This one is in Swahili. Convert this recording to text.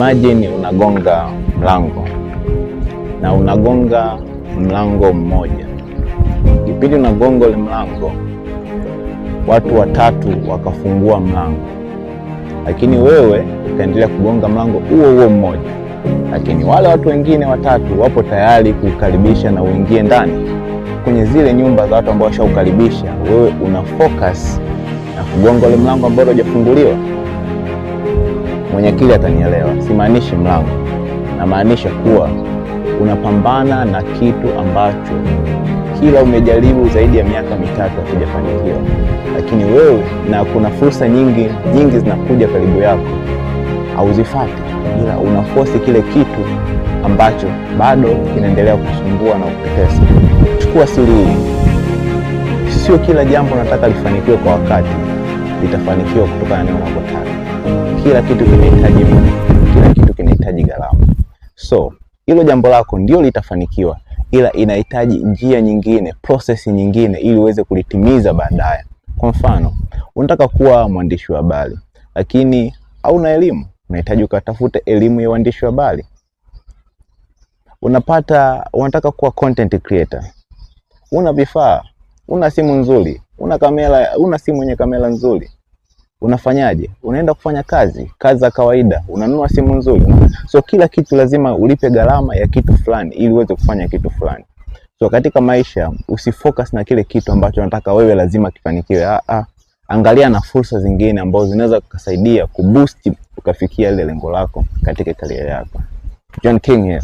Imagine unagonga mlango na unagonga mlango mmoja. Kipindi unagonga ule mlango, watu watatu wakafungua mlango, lakini wewe ukaendelea kugonga mlango huo huo mmoja, lakini wale watu wengine watatu wapo tayari kukaribisha na uingie ndani kwenye zile nyumba za watu ambao washaukaribisha. Wewe una focus na kugonga ule mlango ambao hujafunguliwa. Mwenye akili atanielewa, simaanishi mlango, namaanisha kuwa unapambana na kitu ambacho kila umejaribu zaidi ya miaka 3 hakijafanikiwa, lakini wewe na kuna fursa nyingi nyingi zinakuja karibu yako, hauzifati, ila unaforce kile kitu ambacho bado kinaendelea kusumbua na kukutesa. Chukua siri hii, sio kila jambo nataka lifanikiwe kwa wakati, litafanikiwa kutokana na unavyotaka. Kila kitu kinahitaji muda, kila kitu kinahitaji gharama. So hilo jambo lako ndio litafanikiwa, ila inahitaji njia nyingine, process nyingine, ili uweze kulitimiza baadaye. Kwa mfano, unataka kuwa mwandishi wa habari, lakini hauna elimu, unahitaji ukatafute elimu ya uandishi wa habari. Unataka kuwa content creator, una vifaa, una simu nzuri, una kamera, una simu yenye kamera nzuri. Unafanyaje? Unaenda kufanya kazi, kazi za kawaida, unanunua simu nzuri. So kila kitu lazima ulipe gharama ya kitu fulani ili uweze kufanya kitu fulani. So katika maisha usifocus na kile kitu ambacho unataka wewe lazima kifanikiwe. Angalia na fursa zingine ambazo zinaweza kukusaidia kuboost ukafikia ile lengo lako katika career yako. John King here.